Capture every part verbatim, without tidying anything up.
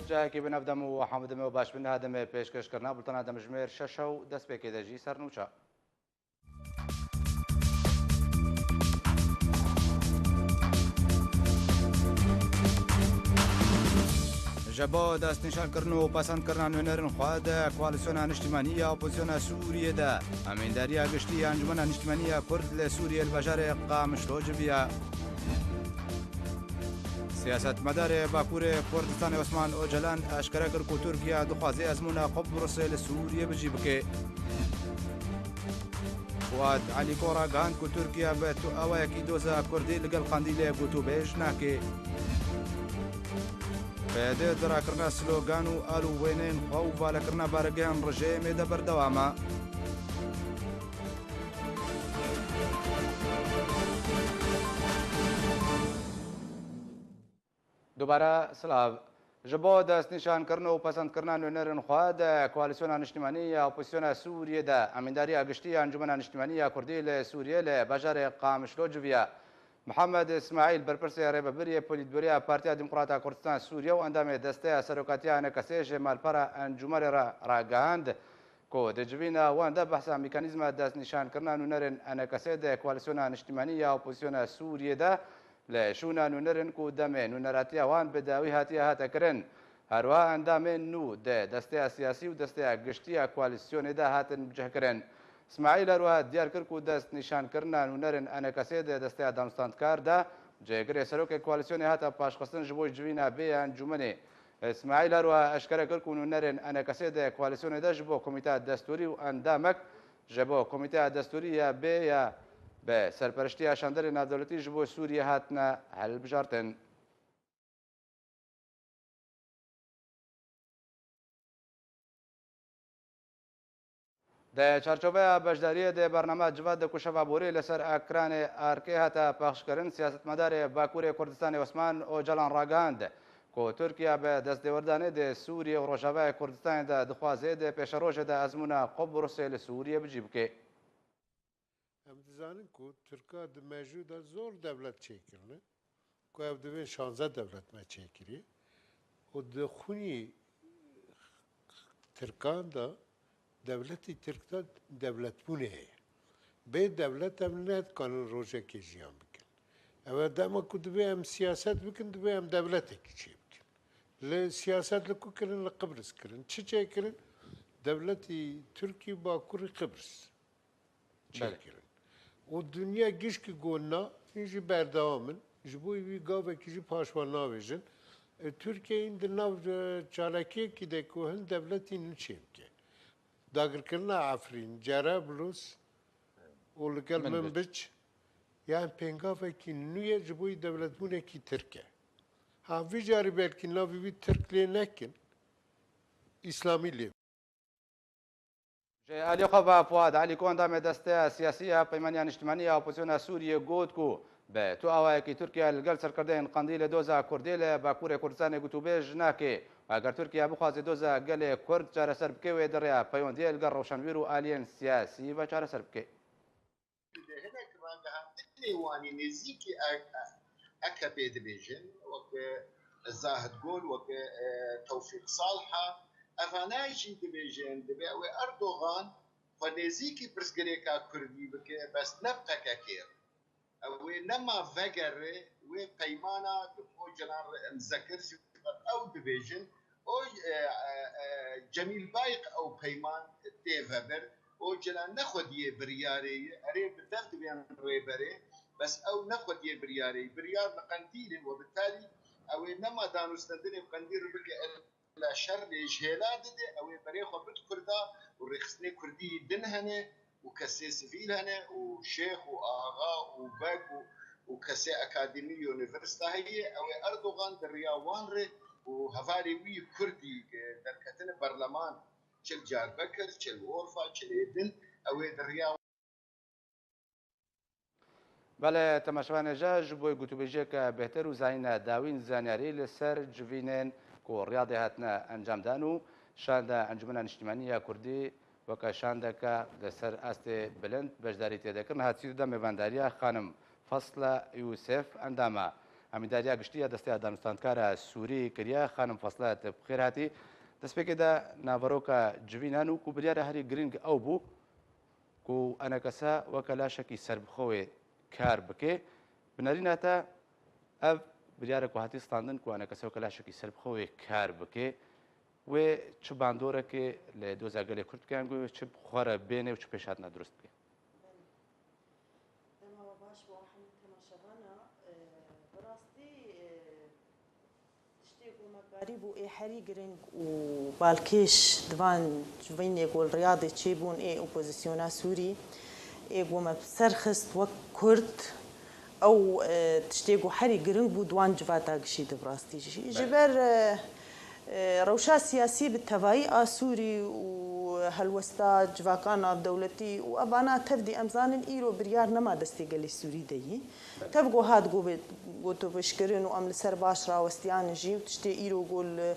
Cayekî bi navdem û hamidimê û baş bin hadimê pêşkêşkirina bultena demjimêr şeş û destpêkê de jî sernûça. Ji bo destnîşankirin û pesendkirina nûnerên xwe di Koalîsyona Niştimanî ya Opozisyona Sûriyê de, emîndariya giştî ya Encûmena Niştimanî ya Kurd li Sûriyê li bajarê Qamişlo civiya. Siyasetmedarê Bakurê Kurdistanê Osman Ocalan eşkere kir ku Tirkiye dixwaze ezmûna Qubrusê li Sûriyê bi cî bike. Fuad Elîko ragihand ku Tirkiye bi tu awayekî doza Kurdî li gel Qendîlê gotûbêj nake. P Y D di rakirina slogan û alûwênên xwe û valekirina baregehên rejêmê de berdewam e. Dubare silav. Ji bo destnîşankirin û pesendkirina nûnerên xwe di Koalîsyona Niştimanî ya Opozisyona Sûriyê de, emîndariya giştî ya Encûmena Niştimanî ya Kurdî li Sûriyê li bajarê Qamişlo civiya. Mihemed Îsmaîl, berpirsê Rêvebiriyê Polîtbûroya Partiya Demokrata Kurdistan Sûriye û endamê Desteya Serokatiya Enekesê ji malpera encûmenê re ragihand ku di civîna wan de behsa mekanîzma destnîşankirina nûnerên Enekesê di Koalîsyona Niştimanî ya Opozisyona Sûriyê de li şûna nûnerên ku demê nûneratiya wan bi dawî hatiye hate kirin. Herwiha endamên nû di desteya siyasî û desteya giştî ya koalîsyonê de hatin bicihkirin. Îsmaîl her wiha diyar kir ku destnîşankirina nûnerên Enekesê di desteya danûstandkar de cêgirê serokê koalîsyonê hate paşxistin ji bo civîna bê ya encûmenê. Îsmaîl her wiha eşkere kir ku nûnerên Enekesê di koalîsyonê de ji bo komîteya destûrî û endamek ji bo Komîteya Destûrî ya bê ya bi serpereştiya Şandarê Navdewletî ji bo Sûriyê hatine hilbijartin. Di çarçoveya beşdariyê di bernama Civat de ku şeva borî li ser ekranê erkê hate pexşkirin, siyasetmedarê Bakurê Kurdistanê Osman Ocalan ragihand ku Tirkiye bi destêwerdanê di Sûriyê û Rojavayê Kurdistanê de dixwaze di pêşerojê de ezmûna Qubrusê li Sûriyê bi cî bike. Em dizanin ku Tirka di mejû de zor dewlet çêkirine, ku ev divê şanzeh dewlet me çêkiriye û di xwînî Tirkan de, dewletî Tirk de dewletbûnê heye. Bê dewlet ev nedikanin rojekê jiyan bikin. Ev e dema ku divê em siyaset bikin, divê em dewletekî çêbikin. Li siyaset li ku kirin? Li Qibris kirin. Çi çêkirin? Dewletî Tirkî Bakurî Qibris Belê. çêkirin. Û dinya gişkî got na, hîn jî berdewam in. Ji bo wî gavekî jî paşvan navêjin. E, Tirkiye hîn di nav, e, çalakiyekî de ku hin dewletî nû çêbike. Dagirkirina Efrîn, Cerablus û li gel Minbic. Minbic, yan pêngavekî nû ye ji bo dewletbûnekî Tirk e. Ha, vî carî belkî navê wî Tirk lê nekin, Îslamî lê. Ji alî xwe ve Fuad Elîko, endamê Desteya Siyasî ya Peymaniya Niştimanî ya Opozisyona Sûriyê, got ku bi tu awayekî Tirkiye li gel serkirdeyên Qendîlê doza Kurdê li Bakurê Kurdistanê gotûbêj nake û eger Tirkiye bixwaze doza gelê Kurd çareser bike, wê di rêya peyondiyê li gel rewşenbîr û aliyên siyasî ve çareser bike. Hinek ragihandinê wan ê nêzîkî A K P'ê dibêjin, weke Zahid Gol, weke, e, Tewfîq Salha, evana jî dibêjin, divê ew ê Erdogan xwe nêzîkî pirsgirêka Kurdî bike, bes ne P K K re. Ew ê nema vegere wê peymana bi Ocalan re imze kir, ji ber ew dibêjin, o, e, e, e, Cemîl Bayik ew peyman tê vebir. Ocalan ne xwediyê biryarê ye, erê bi dev dibên rêberê, bes ew ne xwediyê biryarê ye. Biryar li Qendîl e, we bi talî ew ê nema danûstendinê bi Qendîl re bike, la şer lê ji hêla dide, ew ê berê xwe bid Kurda û rêxistinê Kurdî din hene û kesê sivîl hene û şêx û axa û beg û, û kesê akademî û unîversîta heye, ew ê Erdogan di riya wan re û hevalê wî Kurdî, e, derketine berleman, çi li Diyarbekir, çi li Orfa, çi lê din, ew ê di riya Belê, temaşevanê ji ji bo gotûbêjiyeke bêhtir û zanîna dawîn zanyarî li ser civînên ku Riyadê hatine encamdan û şanda Encûmena Niştimanî ya Kurdî weke şandeke li ser astê bilind beşdarî tê de kirin, hat sî du de mêvandariya xanim Fasla Yûsef, endama Amîdariya Giştî ya Desteya Danûstandkara Sûrî kiriye. Xanim Fasla, te bi xêr hatî. Destpêkê de naveroka civînan û ku biryara herî girîng ew bû ku enekese weke laşekî serbixwe wê kar bike. Bi nerîna te ev biryarek ku hatî standin ku enekese weke laşekî serbixwe wê kar bike, wê çi bandoreke li doza gelê Kurd bike, yan ku wê çi bi xwe re bêne û çi pêşhatina dirust bike? Dema we baş bo hemî temaşevana. E, bi rastî, e, tiştê ku me karîbû ê herî giring û balkêş di van civînê ku li Riyadê çêbûn ê opozisyona Sûrî, ê ku me bi ser xist wek Kurd, ew, e, tiştê ku herî giring bû di wan civata gişî de bi rastî jî. Ji Belê. ber, e, e, rewşa siyasî bi tevayî a Sûrî û helwesta civaka navdewletî û evana tev dî em zanin îro biryar nema destê gelê Sûrî de yî. Tev ku hat go-, gotûbêjkirin û em li ser baş rawestiyanin jî û tiştê îro ku li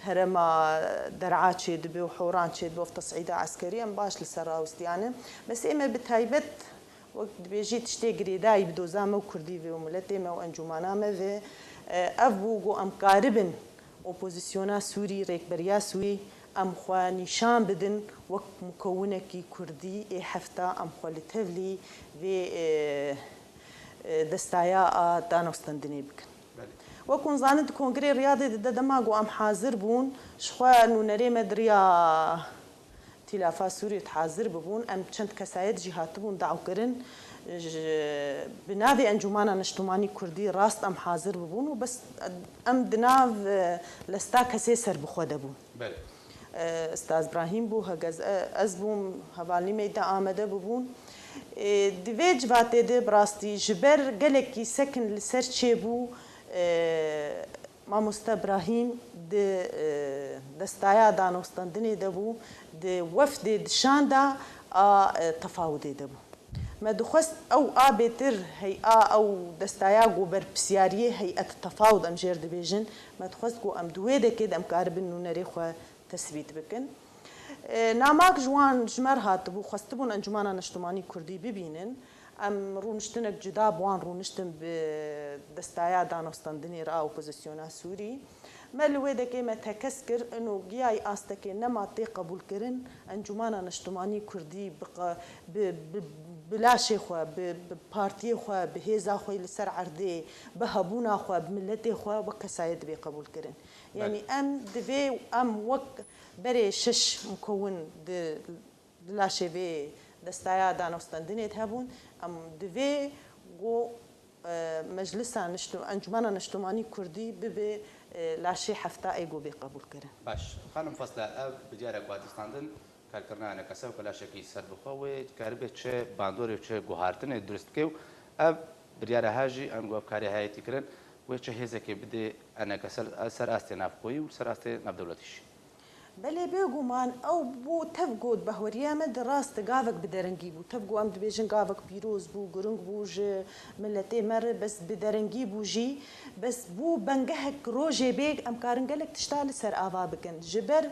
herêma Der'a çêdibe û Horan çêdibe, ev tesîda eskerî em baş li ser rawestiyanin. Bes ê me bi taybet wek dibêjî tiştê girêdayî bi doza me û kurdî ve û miletê me û encûmana me ve, e, ev bû ku em karibin opozisyona Sûrî, rêkberiya Sûrî, em xwe nîşan bidin wek mukewinekî kurdî ê hefta em xwe li tevlî vê, e, e, destaya a danostandinê bikin. Belê. Wek hûn zanin, di Kongrê Riyadê de dema ku em hazir bûn, ji xwe nûnerê me di riya Tîlafa Sûrî dihazir bibûn, em çend kesayet jî hatibûn dawkirin, ji, bi navê Encûmana Niştimanî Kurdî rast em hazir bibûn û bes em di nav, e, lesta kesê serbixwe de bûn. Belê. E, Staz Brahîm bû, hegez, e, ez bûm, hevalnî me de amade bibûn. E, di vê civatê de bi rastî ji ber gelekî sekin li ser çêbû, e, Mamoste Brahîm di, e, destaya danostandinê de bû, di wefdê di şanda a, e, tefawudê de bû. Me dixwest ew a bêtir hey a ew destaya ku berpirsiyariyê heyet tefawud em jêr dibêjin, me dixwest ku em di wê dekê de em karibin nûnerê xwe tesbît bikin. E, namak ji wan ji me re hatibû, xwestibûn Encûmana Niştimanî Kurdî bibînin. Em rûniştinek cuda bi wan rûniştin bi destaya danostandinê re a opozisyona Sûrî. Me li wê dekê me tekez kir, ino giyayî astekê nema tê qebûlkirin, Encûmana Niştimanî Kurdî bi qe-, bi, bi, bi laşê xwe, bi, bi partiyê xwe, bi hêza xwe li ser erdê, bi hebûna xwe, bi miletê xwe wek kesayet bê qebûlkirin. Belê. Yanî em divê em wek berê şeş mukewin di, di laşê vê destaya danostandinê de hebûn, em divê ku, e, meclisa niştu-, Encûmena Niştimanî Kurdî bibe, e, laşê hefta ê ku bê qebûlkirin. Baş. Xanim Fasla, ev biryara ku hatî standin, karkirina enekese weke laşekî serbixwe wê karibe çi bandorê û çi guhartinê dirust bike û ev biryara ha jî, em ku ev karê heye tîkirin, wê çi hêzekê bidê enekese li ser astê navxweyî û li ser astê navdewletî jî? Belê, bêguman ew bû tev got behweriya me di rast gavek bi derengî bû. Tev got em dibêjin gavek pîroz bû, giring bû ji miletê me re, bes bi derengî bû jî. Bes bû bengehek rojê bê em karin gelek tişta li ser ava bikin. Ji ber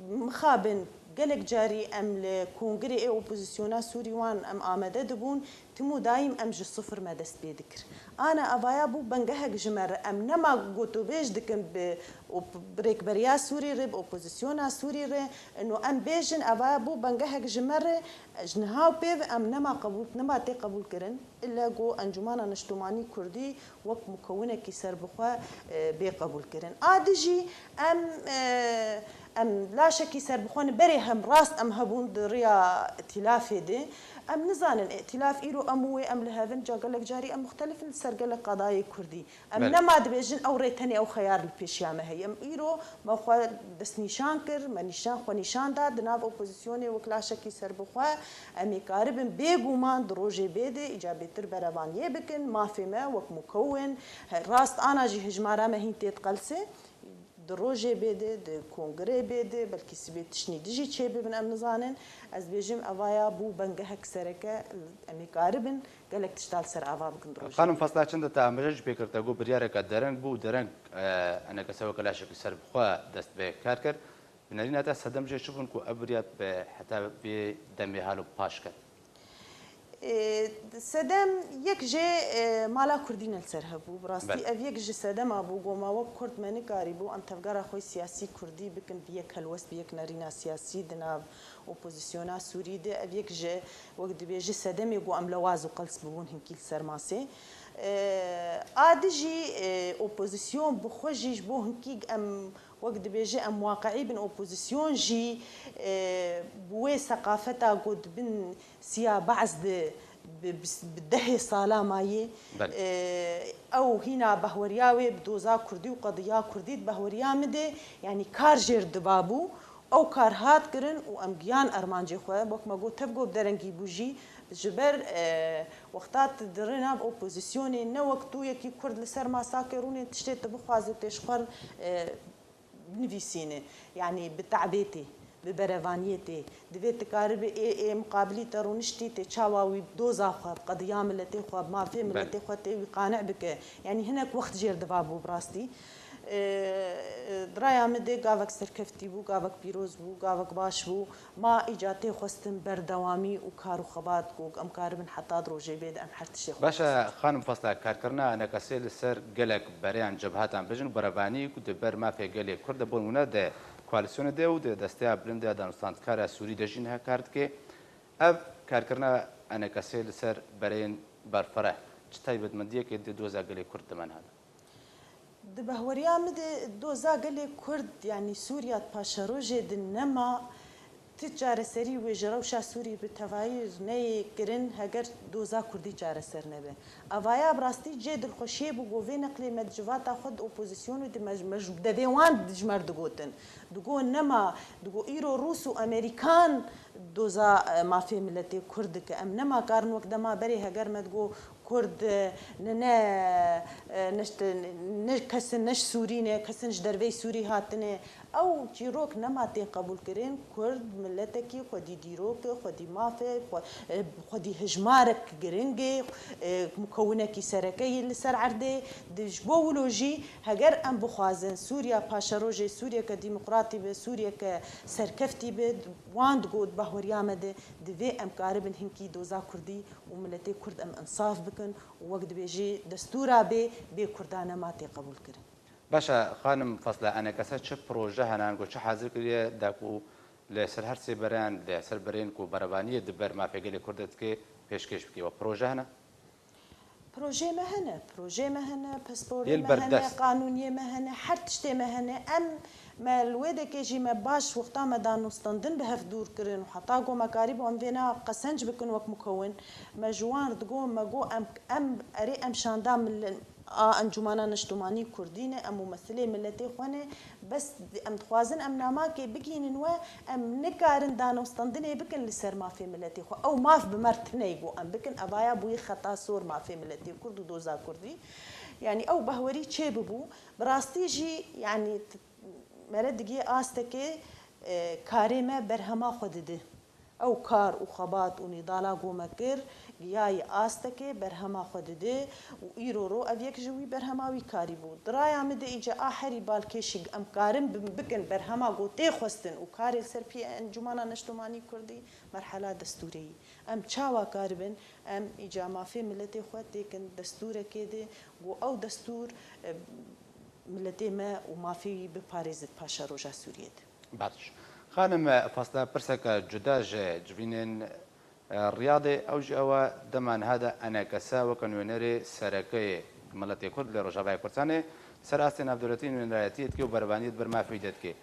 mixabin gelek carî em li kongrê ê opozisyona Sûrî wan em amade dibûn, tim û dayîm em ji sifir me dest pê dikir. Ana evaya bû bengehek ji me re. Em nema gotûbêj dikin bi op-, bi rêkberiya Sûrî re, bi opozisyona Sûrî re. Ino em bêjin evaya bû bengehek ji me re, ji niha û pê ve em nema qebûl, nema tê qebûl kirin. Îlle ku Encûmana Niştimanî Kurdî wek mukewinekî serbixwe, e, bê qebûlkirin. A di jî em, e, em laşekî serbixwe ne berê hem rast em hebûn di riya îtîlafê de. Em nizanin îtîlaf îro em û wê em li hev in, ca gelek carî em muxtelif in li ser gelek qadayê kurdî. Em Belê. nema dibêjin ew rê tenê ew xeyar li pêşiya me heye. Em îro me xwe destnîşan kir, me nîşan, xwe nîşan da di nav opozisyonê wek laşekî serbixwe. Em ê karibin bêguman di rojê bê de îca bêtir berevaniyê bikin, mafê me wek mukewin, he, rast ana jî hijmara me hîn tê diqelse. Di rojê bê de, di kongrê bê de, belkî sibê tiştnî dijî çêbibin, em nizanin. Ez bêjim, evaya bû bengehek sereke, em ê karibin gelek tişta li ser ava bikin di rojê. Xanim Fasla, çend te amêja jî pê kir, te got biryareke dereng bû, dereng, e, enekese weke laşekî serbixwe dest bi kar kir. Bi nerîna te sedem jê çi bûn ku ev biryar bi heta vê demê halo paş ket? E, sedem yek jê, e, mala Kurdî ne li ser hebû. Bi rastî Belê. Ev yek ji sedema bû, goma wek Kurd me nikarîbû em tevgera xwe siyasî Kurdî bikin, bi yek helwest, bi yek nerîna siyasî di nav opozisyona Sûrî de. Ev yek ji, wek dibêje, sedemê ku em lewaz û qels bibûn hinkî li ser masê. E, a di jî, e, opozisyon bi xwe jî ji bo hinkî em, wek dibêje, em waqiî bin, opozisyon jî, e, bi wê seqafeta ku di bin siya Be'es de bi, bi, bi dehê sala mayê, Belê. E, ew hîna behweriya wê bi doza Kurdî û qediya Kurdî di behweriya min de, yanî kar jêr dibabû. Ew kar hat kirin û em giyan armancê xwe, wek me got, tev got derengî bû jî, ji ber, e, wexta tu dirê nav opozisyonê, ne wek tu yekî Kurd li ser masakê rûnê tiştê tu bixwaze tê ji xwe, e, binivîsîne. Yanî bi te'bê tê, bi berevaniyê tê. Divê tu karibe ê, ê muqabilî te rûniştî tê çawa wî bi doza xwe, bi qediya miletê xwe, bi mafê Belê. Miletê xwe tê wî qane bike. Yanî hinek wext jêr diva bû bi rastî. E, e, di raya min de gavek serkeftî bû, gavek pîroz bû, gavek baş bû. Ma îca tê xwestin berdewamî û kar û xebat ku em karibin heta di rojê bê de em her tiştê xwe Baş e, bixwestin. Xanim Fasla, karkirina enekesê li ser gelek bereyan cebhatan bijin û berevanî ku di ber mafê gelê Kurd de, bo nimûne di koalîsyonê de û di Desteya Bilind ya Danûstandkara Sûrî de jî niha kar dike. Ev karkirina enekesê li ser bereyên berfireh çi taybetmendiyekê di doza gelê Kurd de me niha de? Di behweriya min de doza gelê Kurd, yanî Sûriya di paşerojê de nema, ti çareserî wê ji rewşa Sûrî bi tevayî neyê kirin heger doza Kurdî çareser nebe. Evaya bi rastî cê dilxweşiyê bû ku vê neqlê me di civata xwe di opozîsyonê de me, me ji devê wan dijmer digotin. Digo nema, digo îro Rûs û Amerîkan doza, e, mafê miletê Kurd dike. Em nema karin wek dema berê heger me digo Kurd, e, ne, ne, e, ne, ne kesin ne ji Sûrî ne, kesin ji derveyî Sûrî hatine. Ew çîrok nema tên qebûlkirin. Kurd miletekî xwedî dîrok e, xwedî maf e, xwe-, e, xwedî hejmarek giring e, e, mukewinekî sereke ye li ser erdê. Di, ji bo wilo jî heger em bixwazin Sûriya paşerojê, Sûriyeke demokratî be, Sûriyeke serkeftî be, wan digot, bahweriya me de divê em karibin hinkî doza Kurdî û miletê Kurd em insaf bikin û wek dibêjî destûra bê, bê Kurda nema tê qebûlkirin. Baş e, xanim Fasla, enekese çi proje hene, ango çi hazir kiriye da ku li ser her sê berên, li ser berên ku berevaniyê di ber mafê gelê Kurd de dike, pêşkêş bike? We proje hene? Projeyê me hene, projeyê me hene, pasporê Yê li me hene, berdest. Qanûniyê me hene, her tiştê me hene. Em, me li wê dekê jî me baş wexta me danûstandin bi hev dûr kirin û heta ku me karîbû em vêna qesenc bikin wek mukewin. Me ji wan re digot, me got, em, em, erê, em şanda mil-, a Encûmana Neştomanî Kurdî ne, em mumesilê miletê xwe ne. Bes em dixwazin em namakê bigihînin we, em nikarin danûstandinê bikin li ser mafê miletê xwe. Ew maf bi me re tune ye ku em bikin, evaya bûyî xeta sor mafê miletê Kurd û doza Kurdî. Yanî ew bahwerî çêbibû, bi rastî jî, yanî t-, mere digê astekê, e, karê me berhema xwe dide. Ew kar û xebat û nîdala ku me kir, giyayî astekê berhema xwe dide û îro ro ev yek ji wî berhema wî karî bû. Di raya min de îca a herî balkêşî em karin bi-, bikin berhema ku tê xwestin û karê li ser piyê Encûmana Neştomanî Kurdî merhela destûrê yî. Em çawa karibin em îca mafê miletê xwe têkin destûrekê de ku ew destûr, e, miletê me û mafê wî biparêzit paşeroja Sûriyê de. Baş. Xanim Fasla, pirseke cuda ji civînên, e, Riyadê, ew jî ew e, dema niha de enekese weke nûnerê sereke yê miletê Kurd li Rojavayê Kurdistanê ser astê navdewletî nûnerayetiyê dike û berevaniyê di ber mafê wî de dike.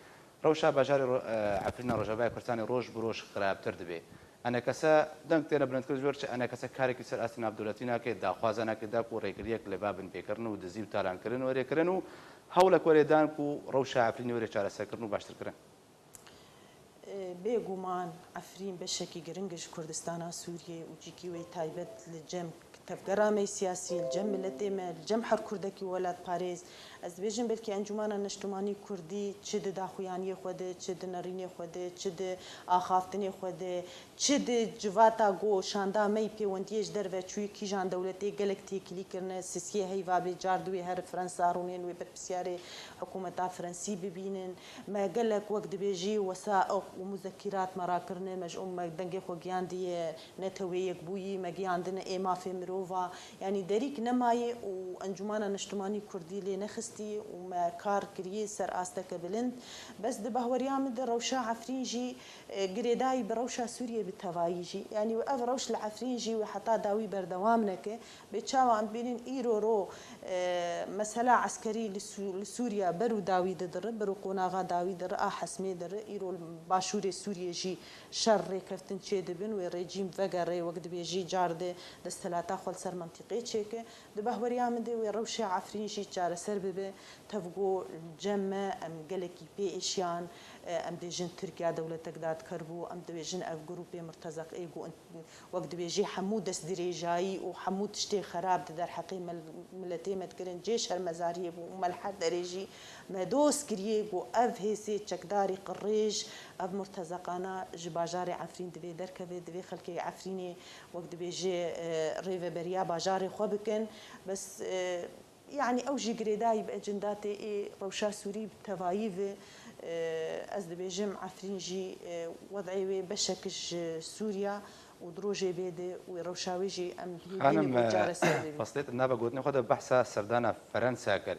Rewşa bajarê Ro-, e, Efrîna Rojavayê Kurdistanê roj bi roj xirabtir dibe. Enekese deng têne bilindkirin ji ber çi? Enekese karekî ser astê navdewletî nake, daxwaza nake da ku rêgiriyek li ba binpêkirin û dizî û talankirin were kirin û hewlek were dan ku rewşa Efrînê were çareserkirin û baştirkirin. E, bêguman Efrîn beşekî giring e ji Kurdistana Sûriyê û cîkî wê taybet li cem tevgera me yê siyasî, li cem miletê me, li cem her Kurdekî welatparêz. Ez dibêjim belkî Encûmena Neştimanî Kurdî çi di daxuyaniyê xwe de, çi di nerînê xwe de, çi di axaftinê xwe de, çi di civata ku şanda me yî pêwendiyê ji derve çûyî kîjan dewletê gelek têkilî kirine, sisiyê heyva bê car di wê here Fransa rûnên wê berpirsiyarê hikûmeta Fransî bibînin. Me gelek wek dibêjî wesaiq û muzekîrat me rakirine, me ji û me dengê xwe giyandiye Netewê Yekbûyî, me giyandine ê mafê mirova. Yanî derîk nemayê û Encûmena Neştimanî Kurdî lê nexistî û me kar kiriye ser asteke bilind. Bes di bahweriya min de rewşa Efrîn jî, e, girêdayî bi rewşa Sûriyê bi tevayî jî. Yanî ev rewş li Efrîn jî wê heta dawî berdewam neke. Bê çawa em bînin îro ro, e, mesela eskerî li Sû-, li Sûriya ber û dawî didire, ber û qonaxa dawî dire, a Hesmê dire, îro li başûrê Sûriyê jî şer rêkeftin çêdibin, wê rejîm vegere, wek dibêjî car de desthilata xwe li ser mintîqê çêke. Di bahweriya min de wê rewşa Efrîn jî çareser bibe. Tev got cem me, em gelekî pê êşiyan, e, em dibêjin Tirkiya dewletek dadker bû, em dibêjin ev grûpê murtezeq ê got wek dibêjî hemû destdirêjayî û hemû tiştê xerab di derheqê mil-, miletê me dikirin cê şermezariyê bû û me li her derê jî me doz kiriye ku ev hêzê çekdarî qirêj, ev murtezeqana ji bajarê Efrîn divê derkeve, divê xelkê Efrînê wek dibêjê, e, rêveberiya bajarê xwe bikin. Bes, e, Yanî ew jî girêdayî bi ecindadê ê rewşa Sûrî bi tevayî ve, e, ez dibêjim Efrîn jî, e, wed'ê wê beşek ji Sûriya û di rojê bê de wê rewşa wê jî em hêvî ne Xanim, ku e, çareser bibî. Faslê te nava gotinê xwe de behsa serdana Ferensa kir.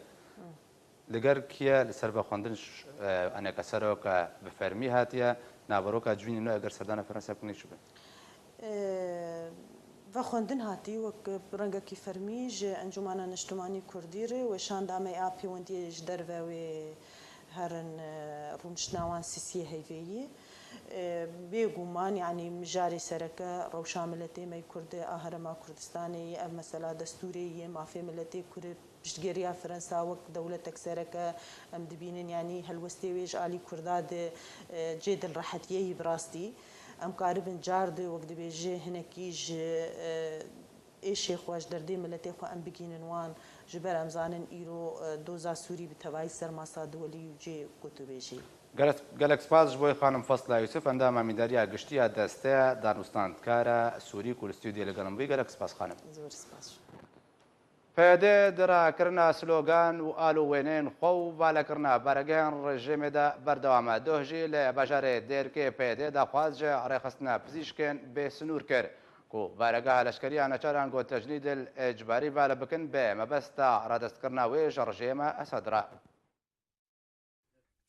Li gel kî ye li ser vexwendin ş-, e, eneke seroke bi fermî hatiye, naveroka civînê nû eger serdana Ferensa bikin çi be? E, Vexwendin hatî wek bi rengekî fermî ji Encûmena Neştimanî Kurdî re weşanda me ya pêwendiyê ji derve wê herin, e, rûniştina wan sisiyê heyveyî. E, bêguman, yanî mijarê sereke rewşa miletê me yê Kurd a Herêma Kurdistanê yê, ev mesela destûrê yê mafê miletê Kurd, piştgiriya Fransa wek dewletek sereke em dibînin, yanî helwestê wê ji alî Kurda de, e, cê dilrehetiyê yî bi rastî. Em karibin car de wek dibêje hinekî ji, e, êşê xwe, ji derdê miletê xwe em bigînin wan, ji ber em zanin îro, e, doza Sûrî bi tevayî ser masa duwelî û cê gotûbêjî. Gelek, gelek spas ji bo xanim Fasla Yusuf, endama mîdariya giştî ya desteya danûstandkara Sûrî ku li stûdyoyê li gel min bûyî. Gelek spas xanim. Zor spas. P D di rakirina slogan û al û wêneyên xwe û valekirina baregehên rejîmê de berdewam e. Doh jî li bajarê Dêrkê P D daxwaz ji rêxistina pizîşkên bêsinûr kir ku baregeha leşkeriya neçaran ku tecnîdil îcbarî vala bikin, bi mebesta radestkirina wê ji rejîma Esed re.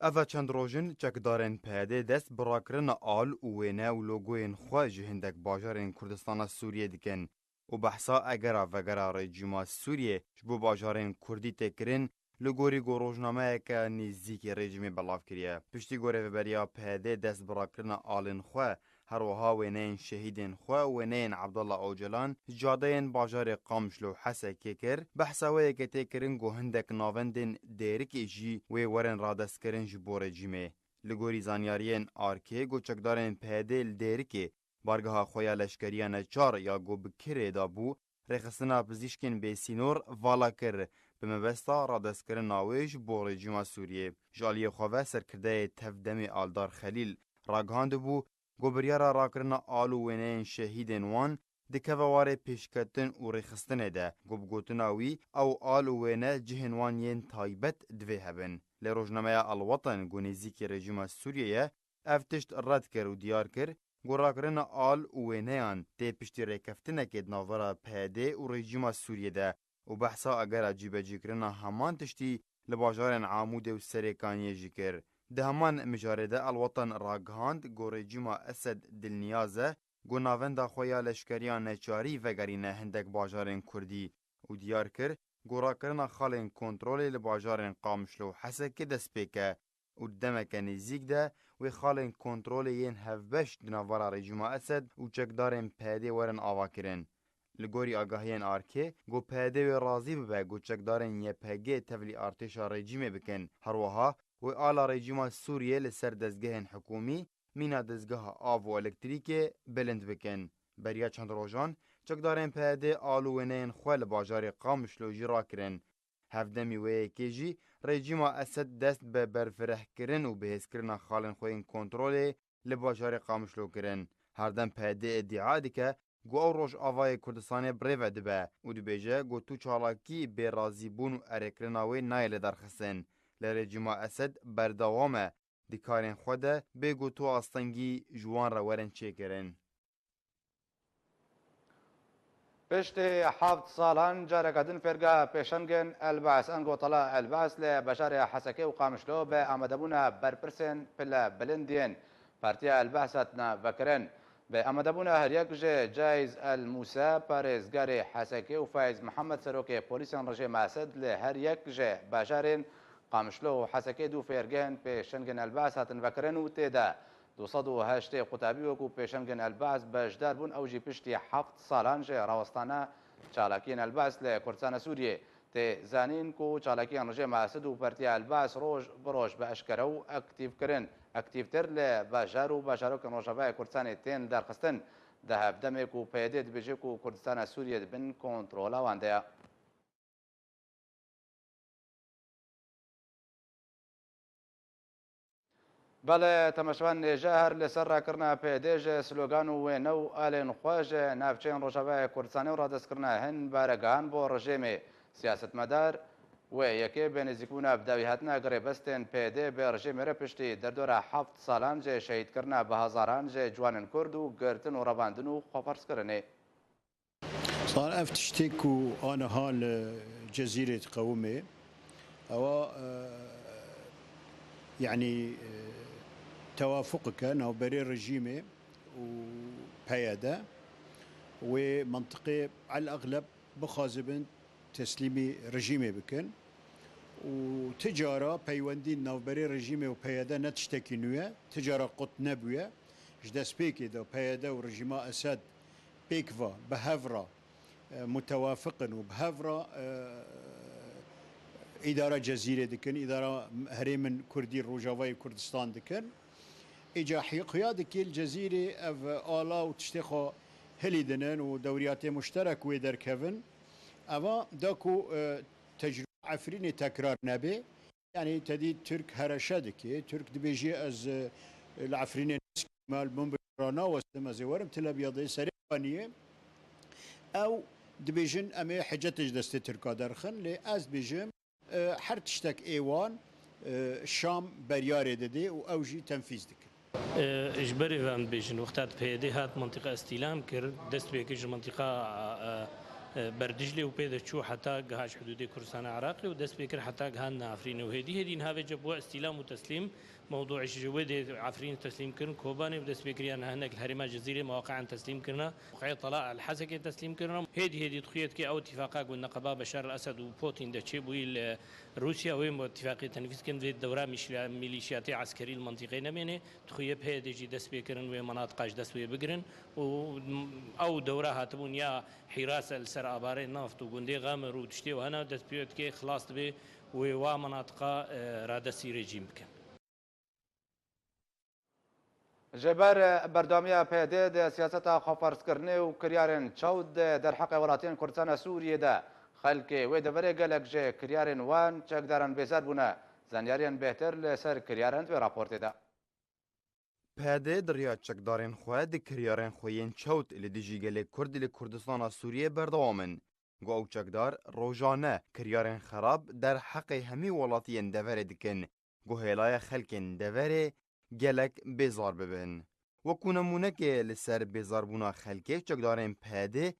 Eva çend roj in çekdarên P D dest bi rakirina al û wêne û logoyên xwe ji hindek bajarên Kurdistana Sûriyê dikin û behsa egera vegera rejîma Sûriyê ji bo bajarên Kurdî tê kirin, li gorî ku rojnameyeke nêzîkî rejîmê belav kiriye. Piştî ku rêveberiya P D dest bi rakirina alên xwe, her wiha wêneyên şehîdên xwe û wêneyên Abdullah Ocalan ji cadeyên bajarê Qamişlo û Hesekê kir, behsa wê yekê tê kirin ku hindek navendên Dêrikê jî wê werin radestkirin ji bo rejîmê. Li gorî zanyariyên Arkê, ku çekdarên P D li Dêrikê bargeha xwe ya leşkeriya neçar ya ku bi kirê de bû, rêxistina pizîşkên bêsînor vala kir, bi mebesta radestkirina wê ji bo rejîma Sûriyê. Ji aliyê xwe ve serkirdeyê Tevdemê Aldar Xelîl ragihandibû, ku biryara rakirina al û wêneyên şehîdên wan dikeve warê pêşketin û rêxistinê de, ku bi gotina wî ew al û wêne cihên wan yên taybet divê hebin. Lê rojnameya El Watan ku nêzîkî rejîma Sûriyê ye, ev tişt red kir û diyar kir ku rakirina al û wêneyan tê piştî rêkeftinekê di navbera P D û rejîma Sûriyê de û behsa agera cîbecîkirina heman tiştî li bajarên Amûdê û Serêkaniyê jî kir. Di heman mijarê de El Watan ragihand ku rejîma Esed dilniyaz e ku navenda xwe ya leşkeriya neçarî vegerîne hindek bajarên Kurdî û diyar kir ku rakirina xalên kontrolê li bajarên Qamişlo û Hesekê dest pê ke û di demeke nêzîk de wê xalên kontrolê yên hevbeş di navbera rejîma Esed û çekdarên P D werin avakirin. Li gorî agahiyên Arkê, ku P D wê razî bibe ku çekdarên Y P G tevlî artêşa rejîmê bikin. Her wiha wê ala rejîma Sûriyê li ser dezgehên hikûmî, mîna dezgeha av û elektrîkê bilind bikin. Beriya çend rojan, çekdarên P D al û wêneyên xwe li bajarê Qamişlo jî rakirin. Hevdemî wê yekê jî rejîma Esed dest bi berfirehkirin û bihêzkirina xalên xwe yên kontrolê li bajarê Qamişlo kirin. Herdem P Y D îdîa dike ku ew Rojavayê Kurdistanê bi rê ve dibe û dibêje ku tu çalakî bê razîbûn û erêkirina wê nayê lidarxistin. Lê rejîma Esed berdewam e di karên xwe de bê ku tu astengî ji wan re werin çêkirin. Piştî heft salan careke din fêrgeha pêşengên El Be's, ango Tala El Be's li bajarê Hesekê û Qamişlo bi amadebûna berpirsên pile bilind yên Partiya El Be's hatine vekirin. Bi amadebûna her yek ji Caiz El Mûse, parêzgarê Hesekê û Faiz Mihemed, serokê polîsên rejîma Esed, li her yek ji bajarên Qamişlo û Hesekê du fêrgehên pêşengên El Be's hatin vekirin û tê de du sed û heştê qutabî wekî pêşengên El Be's beşdar bûn, ew jî piştî heft salan ji rawestana çalakiyên El Be's li Kurdistana Sûriyê. Tê zanîn ku çalakiyên rejîma Esed û Partiya El Be's roj bi roj bi eşkere û aktîv kirin, aktîvtir li bajar û bajarokên Rojavayê Kurdistanê tên lidarxistin. Di hevdemê ku P Y D dibêje ku Kurdistana Sûriyê di bin kontrola wan de ye. Belê, temaşevan, nêje her li ser rakirina P Y D ji slogan û wêne û alên xwe ji navçeyên Rojavayê Kurdistanê û radestkirina hin baregehan bo rejîmê, siyasetmedar wê yekê bi nêzîkbûna bi dawî hatina girêbestên P Y D bi rejîmê re piştî derdora heft salan ji şehîdkirina bi hezaran ji ciwanên Kurd û girtin û revandin û xweferzkirinê. Sar ev tiştê ku aniha li Cezîrê diqewimê, ewa, e, yanî, e, tewafuqike navberê rejîmê û P Y D wê mentiqê el exleb bixwazibin teslîmî rejîmê bikin û ti cara peywendî navberê rejîmê û P Y D ne tiştekî nû ye, ti cara qut nebûye. Ji destpêkê de P Y D û rejîma Esed pêk ve bi hev re, e, mutewafiq in û bi hev re, e, îdara Cezîrê dikin, îdara herêmin Kurdî Rojavayê Kurdistan dikin. Îca hî-, xuya dikê li Cezîrê ev ala û tiştê xwe hilîdinin û dewriyatê muşterek wê derkevin. Eva da ku, e, tecrûba Efrînê tekrar nebe. Yanî te dî Tirk hereşe dike. Tirk dibêje, ez, e, li Efrînê naskime, li Minbicê re nawestim, ez ê werim Tel Abyadê serê waniyê. Ew dibêjin, em ê hicetê ji destê Tirka derxin, lê ez dibêjim, e, her tiştek ê wan, e, Şam beryarê dide û ew jî tenfîz dikin. E, ji berê ve em dibêjin, wexta P Y D hat mintîqa îstîlam kir, dest pê kir ji mintîqa, e, e, Berdijlê û pê de çû heta giha ji hidûdê Kurdistana Iraqê û dest pê kir heta giha Efrînê û hêdî hêdî niha vê ce bû îstîlam û teslîm mewdû ji wê dê Efrîn teslîm kirin, Kobanê û dest pê kiriya niha hinek li herêma Cezîrê mewaqian teslîm kirina. Qey Tala El Hesekê teslîm kirina. Hêdî hêdî dixuye dike ew îtifaqa ku neqeba Beşar El Esed û Putin de çêbûyî li Rûsya wê îtifaqê tenfîz kin, vê dewra mîşliya-, mîlîşiyatê eskerî li mintîqê nemêne. Dixuye P Y D jî dest pê kirin wê menatiqa ji dest wê bigirin û ew dewra hatibûn ya hîrase li ser abarê naft û gundê Xamir û tiştê wahana dest pê dike xilas dibe wê wa menatiqa, e, radestî rejîm bikin. Ji ber berdewamiya P Y D di siyaseta xweferzkirinê û kiryarên çewt di derheqê welatiyên Kurdistana Sûriyê de, xelkê wê deverê gelek ji kiryarên wan çekdaran bêzar bûne. Zanyariyên bêhtir li ser kiryarên di vê raportê de. P Y D di riya çekdarên xwe di kiryarên xwe yên çewt li dijî gelê Kurd li Kurdistana Sûriyê berdewam in. Ku ew çekdar rojane kiryarên xerab derheqê hemî welatiyên deverê dikin, ku hêlaya xelkên deverê gelek bêzar bibin. Wekû nemûnekê li ser bêzarbûna xelkê çekdarên P Y D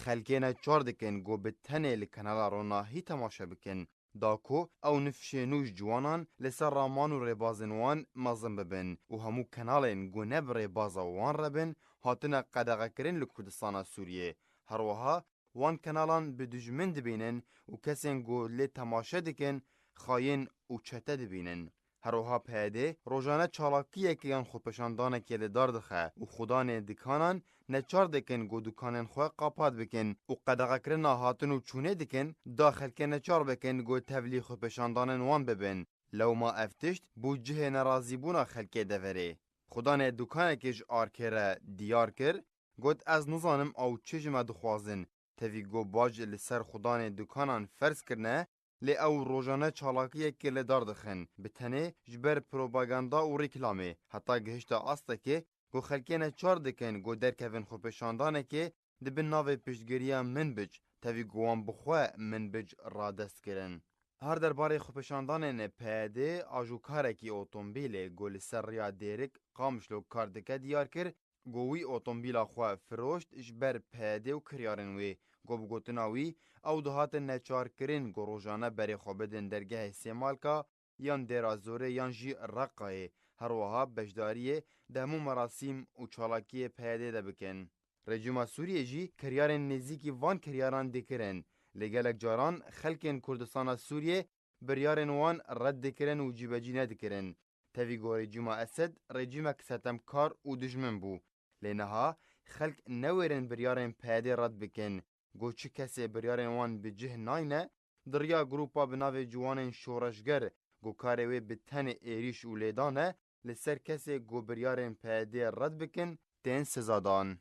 xelkê neçar dikin ku bi tenê li kanala Ronahî temaşe bikin, da ku ew nifşên nû ji ciwanan li ser raman û rêbazên wan mezin bibin û hemû kanalên ku ne bi rêbaza wan re bin, hatine qedexekirin li Kurdistana Sûriyê. Her wiha wan kanalan bi dijmin dibînin û kesên ku lê temaşe dikin, xayîn û çete dibînin. Her wiha P Y D rojane çalakiyekê yan xwepêşandanekê li dar dixe û xudanê dikanan neçar dikin ku dukanên xwe qapat bikin û qedexekirina hatin û çûnê dikin, da xelkê neçar bikin ku tevlî xwepêşandanên wan bibin. Lewma ev tişt bû cihê nerazîbûna xelkê deverê. Xudanê dukanekê ji arkê re diyar kir, got, ez nizanim ew çi ji me dixwazin. Tevî ku bac li ser xudanê dukanan ferz kirine, Lê ew rojane çalakiyekê li dar dixin, bi tenê ji ber propaganda û rîklamê, heta gihişta astekê ku xelkê neçar dikin ku derkevin xwepêşandanekê di bin navê piştgiriya Minbic, tevî ku wan bi xwe Minbic radest kirin. Her derbarê xwepêşandanên P Y D, ajûkarekî otomobîlê ku li ser rêya Dêrik Qamişlo kar dike diyar kir, ku wî otomobîla xwe firoşt ji ber P Y D û kiryarên wê, ku bi gotina wî, ew dihatin neçarkirin ku rojane berê xwe bidin dergehê Sêmalka yan Dêra Zorê yan jî Reqayê, her wiha beşdariyê di hemû merasîm û çalakiyê P Y D de bikin. Rejîma Sûriyê jî kiryarên nêzîkî van kiryaran dikirin, lê gelek caran xelkên Kurdistana Sûriyê biryarên wan red dikirin û cîbecî nedikirin. Tevî ku rejîma Esed rejîmek setemkar û dijmin bû. Lê niha xelk newêrin biryarên P Y D red bikin. Ku çi kesê biryarên wan bi cih nayne, di riya grûpa bi navê Ciwanên Şoreşger, ku karê wê bi tenê êrîş û lêdan e, li ser kesê ku biryarên P Y D red bikin, tên sizadan.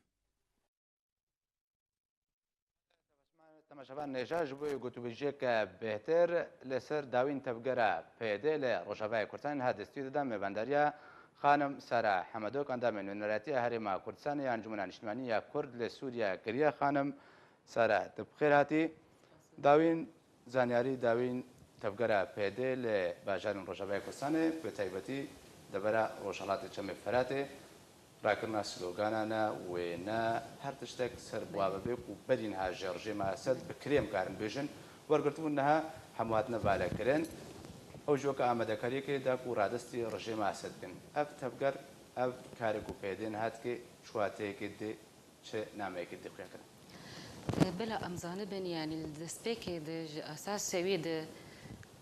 Temaşevan nêja ji bo gotûbêjiyeke bêhtir li ser dawîn tevgera P Y D li Rojavayê Kurdistanê niha destûyê dida mêvandariya xanim Sara Hemedok, endamê Nûneratiya Herêma Kurdistanê ya Encûmena Niştimanî ya Kurd li Sûriye kiriye. Xanim Sara, tu bi xêr hatî. Dawîn Zanyarî dawîn tevgera P Y D li bajarên Rojavayê Kurdistanê, bi taybetî devera Rojhilatê Çemê Feratê, rakirina sloganane, wêne, her tiştek ser bi wa bibe ku berî niha ji rejîma Esed bi kirê em karin bêjin, wergirtibûn niha hemû hatine valekirin. Ew jî weke amadekariyekê da ku radestî rejîma Esed bikin. Ev tevger, ev karê ku P Y D niha dike, çi wateyekê dê, çi nameyekê dê xuya kirin? E, bila em zanibin, yanî li destpêkê de ji esasê wê de,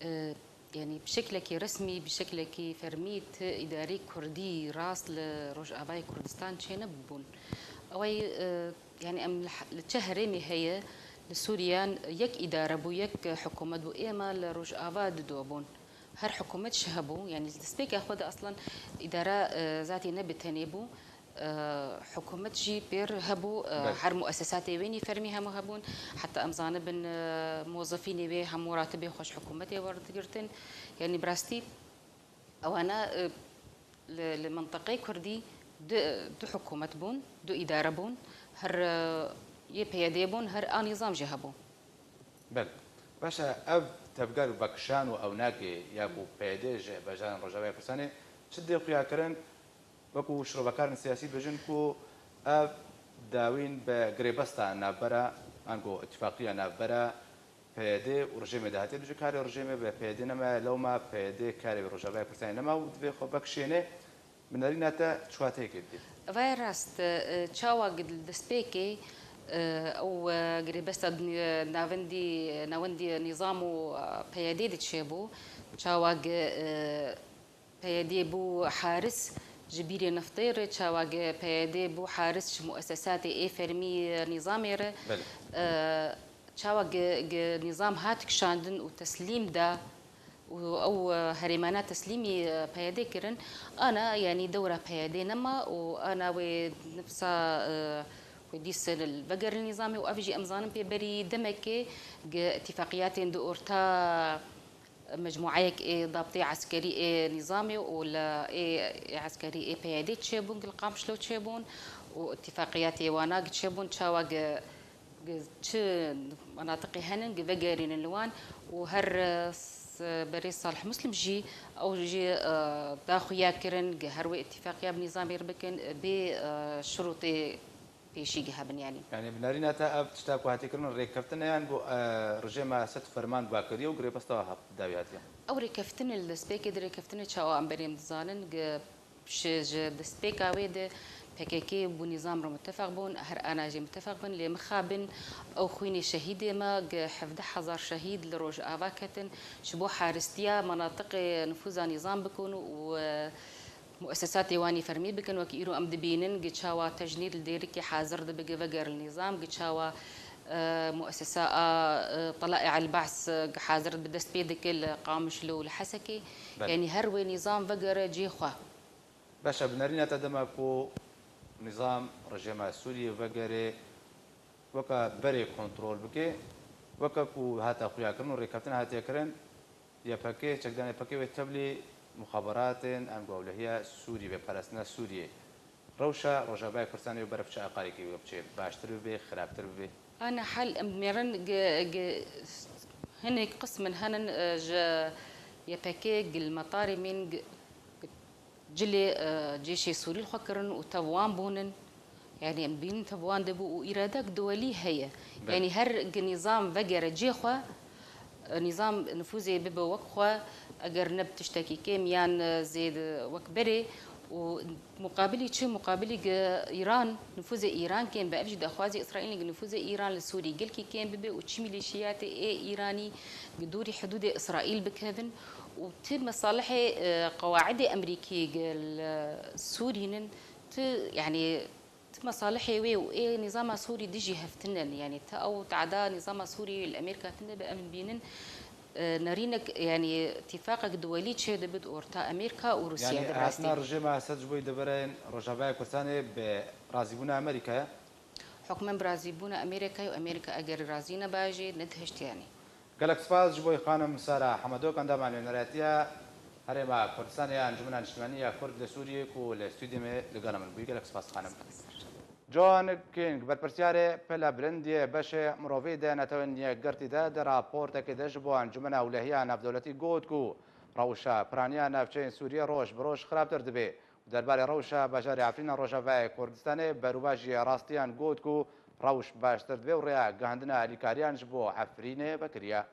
e, yanî bi şeklekî resmî, bi şeklekî fermî ti îdarî kurdî rast li Rojavayê Kurdistan çênebûbûn. Ew ê, e, yanî em li he-, li çi herêmê heye, li Sûriyan yek îdare bû, yek hikûmet bû. Êma li Rojava dido bûn. Her hikûmet jî hebû, yanî li destpêka xwe de aslan îdara, e, zatî ne bi tenê bû. E, hikûmet jî pêr hebû, e, Belê. Her muesesatê wênî fermî hemû hebûn. Heta em zanibin, e, mozefînê wê hemû ratibê xwe ji hikûmetê werdigirtin. Yanî bi rastî ewana, e, li, li mintiqê kurdî du, du hikûmet bûn, du îdare bûn. Her, e, yê P Y D bûn, her a nîzam jî hebû. Belê. Baş e, ev tevger û vekişan û ewnagê ya ku P Y D ji bajarên Rojavayê Kurdistanê çi dê xuya kirin, wekû şirovekarên siyasî bêjin ku ev dawîn bi girêbesta navbera, ango îtîfaqiya navbera P Y D û rejîmê de hatiye. Ji karê rejîmê bi P Y D neme, lewma P Y D karê bi Rojavayê Kurdistanê nema û divê xwe vekişêne. Bi nerîna te çi wateyekê didî? Ev e rast, e, çawa gi-, li destpêkê, e, ew, e, girêbesta di-, navendî, navendî nîzam û, e, P Y D diçêbû, çawa gi-, e, P Y D bû haris ji bîrê niftê re, çawa gi-, P Y D bû haris ji muesesatê ê fermî nîzamê re, Belê. e, çawa gi-, gi-, nîzam hat kişandin û teslîm da, û ew, e, herêmana teslîmî, e, P Y D kirin, ana, yanî dewra P Y D nema û ana wê nifsa, e, wê dîs vegerin nîzamê û ev jî em zanin pê berî demekê gi îtîfaqiyatên di orta mecmûayek ê dabtê eskerî ê nîzamê û li ê, ê eskerî ê P Y D çêbûn, gi li Qamişlo çêbûn û îtîfaqiyatê wana gi çêbûn, çawa gi Gi çi menatiqê henin, gi vegerînin li wan û her, e, s-, berê Salih Muslim jî, ew jî, e, da xuya kirin, gi her wê îtîfaqiya bi nîzamê re bikin, e, bê, e, şirûtê pêşî gi hebin, yanî. Yanî bi nerîna te ev tişta ku hatiye kirin rêkeftin e, yan ku, e, rejîma Esed ferman gua kiriye û girêbesta dawî hatiye? Ew rêkeftin e, li destpêkê di rêkeftinê çawa em berê em dizanin, gi Ji, ji destpêka wê de P K K bû nîzam re mitefeq bûn, her ana jî mitefeq bin, lê mixabin ew xwînê şehîdê me, gi hevdeh hezar şehîd li Rojava ketin, ji bo haristiya menatiqê nifûza nîzam bikin û, e, muesesatê wanî fermî bikin. Wekî îro em dibînin, gi çawa tecnîd li Dêrikê hazir dibe, gi veger li nîzam, gi çawa, e, muesesa a, e, Telaî El Ba's, e, gi hazir dibe, dest pê dike li Qamişlo û li Hesekê. Belê. Yanî her wê nîzam vegere cihê xwe. Baş e, bi nerîna te dema ku nîzam, rejîma Sûriyê vegerê weke berê kontrol bike, Weke ku hate xuyakirin û rêkeftin hatiye kirin, Y P G, çekdana Y P G wê tevlî muxaberatên em gu ewlehiya Sûrî be, parastina Sûriyê. Rewşa Rojavayê Kurdistanê û berev çi aqayekî wê biçe? Baştir bibe, xirabtir bibe? Ana hal em mêrin g-, g-, hinek qismin henin, e, ji Y P G gil metarê min g-, g-, cilê, e, cêşê Sûrî li xwe kirin û tev wan bûnin. Yani em bînin tev wan de bû û îradek duwelî heye. Belê. Yani her gi nîzam vegere cê xwe, e, nîzam nifûzê bibe wek xwe, eger ne bi tiştekî kêm yan, e, zêde wek berê û muqabilî çi? Muqabilî gi Îran, nifûzê Îran kêm be. Ev jî daxwazê Îsraîlê gi nifûzê Îran li Sûrî gelkî kêm bibe û çi mîlîşiyatê ê Îranî gi dûrî hidûdê Îsraîl bikevin û ti mesalihê, e, qewaidê Emerîkî gi li Sûrî nin, ti, yani, Ti mesalihê wê û ê nîzama Sûrî dijî hev tinin, yanî ti ew teada nîzama Sûrî li Amerîka tine be, em bînin, e, nerînek, yanî tîfaqek duwelî çê dibe di orta Amerîka û Rûsya. Yanî de bi rastî. Hatina rejîma Esed ji bo deverên Rojavaya Kurdistanê bi razîbûna Amerîka ye? Hukmen bi razîbûna Amerîka ye û Amerîka eger razî neba jî nedihişt yanî. Gelek spas ji bo xanim Sara Hemedok, endama nûneratiya Herêma Kurdistanê ya Encûmena Niştimanî ya Kurd li Sûriyê ku li stûdyo me li gela min bûyî. Gelek spas xanim. John King, berpirsiyarê pila bilind yê beşê mirovî di Netewên Yekgirtî de, di raportekê de ji bo Encûmena Ewlehiya Navdewletî got ku rewşa piraniya navçeyên Sûriyê roj bi roj xirabtir dibe. Derbarê rewşa bajarê Efrîna Rojavayê Kurdistanê, berûvajiya rastiyan got ku rewş baştir dibe û rêya gihandina alîkariyan ji bo Efrînê vekiriye.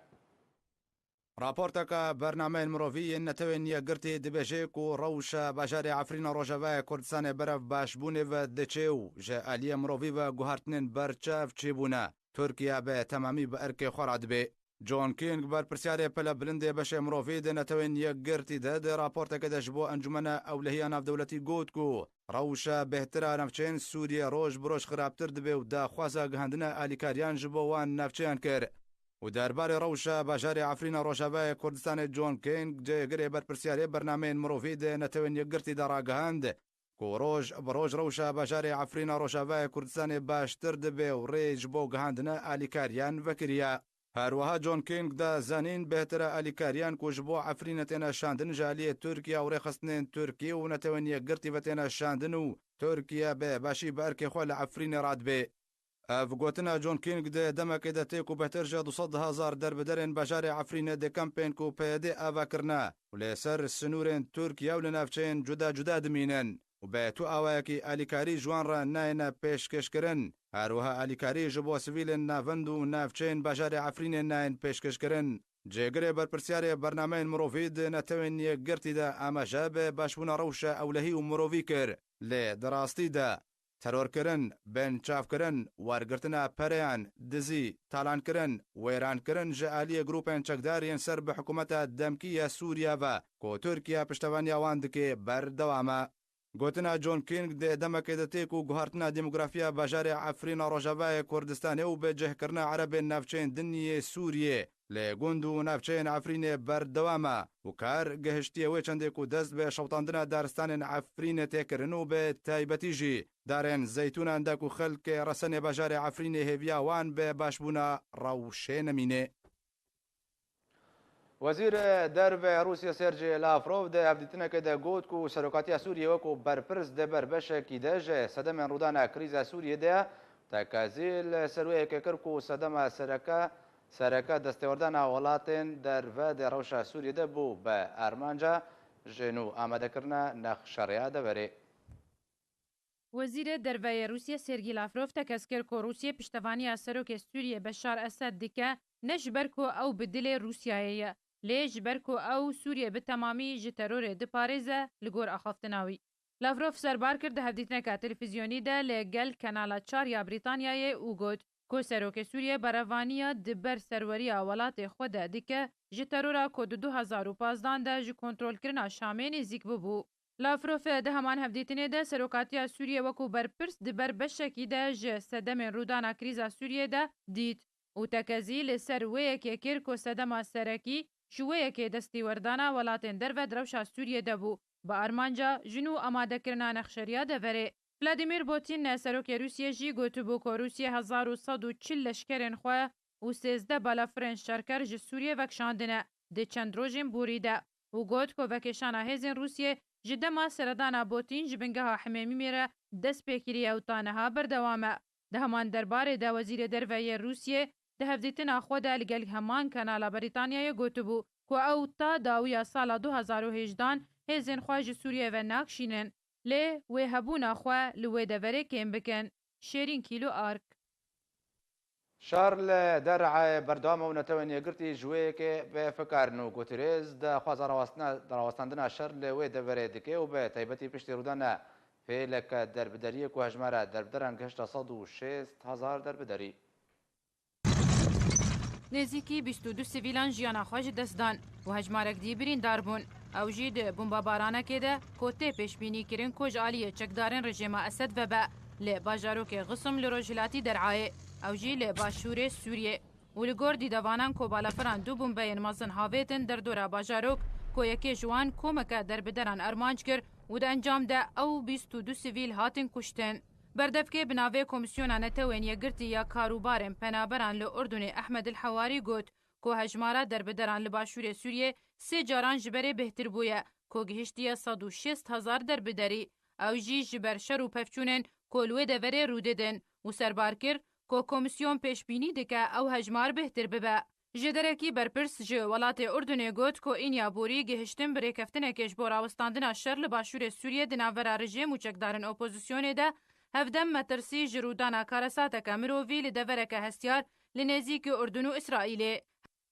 Raporteke bernameyên mirovî yên Netewên Yekgirtî dibêje ku rewşa bajarê Efrîna Rojavayê Kurdistanê berev başbûnê ve diçe û ji aliyê mirovî ve guhartinên berçav çêbûne. Tirkiye bi temamî bi erkê xwe re dibe. John King, berpirsiyarê pele bilindê beşê mirovî di Netewên Yekgirtî de, di raportekê de ji bo Encûmena Ewlehiya Navdewletî got ku rewşa bêhtir a navçeyên Sûriyê roj bi roj xirabtir dibe û daxwaza gihandina alîkariyan ji bo wan navçeyan kir. Û derbarê rewşa bajarê Efrîna Rojavayê Kurdistanê John King, cêgirê berpirsiyarê bernameyên mirovî di Netewên Yekgirtî de ragihand, ku roj bi roj rewşa bajarê Efrîna Rojavayê Kurdistanê baştir dibe û rê ji bo gihandina alîkariyan vekiriye. Her wiha John King da zanîn, bêhtir e alîkariyan ku ji bo Efrînê têne şandin ji aliyê Tirkiye û rêxistinên Tirkî û Netewên Yekgirtî ve têne şandin û Tirkiye bi başî bi erkê xwe li Efrînê radibe. Ev gotina John King di demekê de tê ku bêhtir ji du sed hezar derbiderên bajarê Efrînê di kempên ku P Y D ava kirine û li ser sinûrên Tirkiye û li navçeyên cuda cuda dimînin û bi tu awayekî alîkarî ji wan re nayêne pêşkêşkirin. Her wiha alîkarî ji bo sivîlên navend û navçeyên bajarê Efrînê nayên pêşkêşkirin. Cêgirê berpirsiyarê bernameyên mirovî di Netewên Yekgirtî de amaje bi başbûna rewşa ewlehî û mirovî kir. Lê di rastî de terorkirin, binçavkirin, wergirtina pereyan, dizî, talankirin, wêrankirin ji aliyê grûpên çekdar yên ser bi hikûmeta demkî ya Sûriye ve ku Tirkiye piştevaniya wan dike berdewam e. Gotina John King di demekê de tê ku guhartina demografiya bajarê Efrîna Rojavayê Kurdistanê û bi cihkirina Erebên navçeyên din yê Sûriyê li gund û navçeyên Efrînê berdewam e û kar gihiştiye wê çendê ku dest bi şewitandina daristanên Efrînê tê kirin û bi taybetî jî darên zeytûnan de ku xelkê resenê bajarê Efrînê hêviya wan bi başbûna rewşê nemîne. Wezîrê Derve Rûsya Sergey Lavrov di hevdîtinekê de got ku serokatiya Sûriyê wekû berpirs di ber beşekî de ji sedemên rûdana krîza Sûriyê de ye, tekezî li ser wê yekê kir ku sedema sereke, sereke destêwerdana welatên derve di rewşa Sûriyê de bû bi armanca ji nû amadekirina nexşereya deverê. Wezîrê Derve yê Rûsya Sergî Lavrov tekez kir ku Rûsya piştevaniya serokê Sûriyê Beşar Esed dike ne ji ber ku ew bi dilê Rûsyayê ye, lê ji ber ku ew Sûriyê bi temamî ji terorê diparêze, li gor axaftina wî. Lavrov serbar kir di hevdîtineka televîzyonî de li gel Kanala Çar ya Brîtanyayê û got ku serokê Sûriyê berevaniya di ber serweriya welatê xwe de dike, ji terora ku di du hezar û pazdan de ji kontrolkirina Şamê nêzîk bûbû. Lavrov di heman hevdîtinê de serokatiya Sûriyê wekû berpirs di ber beşekî de ji sedemên rûdana krîza Sûriyê de dît û tekezî li ser wê yekê kir ku sedema serekî ji wê yekê destîwerdana welatên derve di rewşa Sûriyê de bû, bi armanca ji nû amadekirina nexşeriya deverê. Vladimir Putin, serokê Rûsiyê jî gotibû ku Rûsya hezar û sed û çil leşkerên xwe û sêzdeh balafirên şerker ji Sûriyê vekişandine di çend rojên borî de û got ku vekêşana hêzên Rûsiyê ji dema seredana Botîn ji bingeha Himêmîmê re dest pê kiriye û ta niha berdewam e. Di heman derbarê de Wezîrê Derve yê Rûsiyê di hevdîtina xwe de li gel heman kanala Brîtanyayê gotibû ku ew ta dawiya sala du hezar û hejdehan hêzên xwe ji Sûriyê ve nakşînin, lê wê hebûna xwe li wê deverê kêm bikin. Şêrîn Kîlo Ark. Şer li Der'ê berdewam e û Netewên Yekgirtî ji wê yekê bi fikar in û Guterres daxwaza rawestina-, rawestandina şer li wê deverê dike û bi taybetî piştî rûdana hêleke derbideriyê ku hejmara derbideran gihişta sed û şêst hezar derbiderî. Nêzîkî bîst û du sivîlan jiyana xwe ji dest dan û hejmarek dî birîndar bûn. Ew jî di bombebaranekê de ku tê pêşbînî kirin ku ji aliyê çekdarên rejîma Esed ve be, li bajarokê Xisim li rojhilatî Der'ayê, ew jî li başûrê Sûriyê. Û li gor dîdevanan ku balafiran du bombeyên mezin havêtin derdora bajarok, ku yekê ji wan komeke derbideran armanc kir û di encam de ew bîst û du sivîl hatin kuştin. Berdevkê bi navê Komîsyona Netewên Yekgirtî ya Karûbarên Penaberan li Urdunê Ehmed El Hewarî got ku hejmara derbideran li başûrê Sûriyê sê caran ji berê bêhtir bûye ku gihiştiye sed û şêst hezar derbiderî. Ew jî ji ber şer û pevçûnên ku li wê deverê rû didin û serbar kir ku komîsyon pêşbînî dike ew hejmar bêhtir bibe. Jêderekî berpirs ji welatê Urdunê got ku înya borî gihiştin bi rêkeftinekê ji bo rawestandina şer li başûrê Sûriyê di navbera rejîm û çekdarên opozisyonê de hevdem metirsî ji rûdana karesateke mirovî li devereke hestiyar li nêzîkî Urdun û Îsraîlê.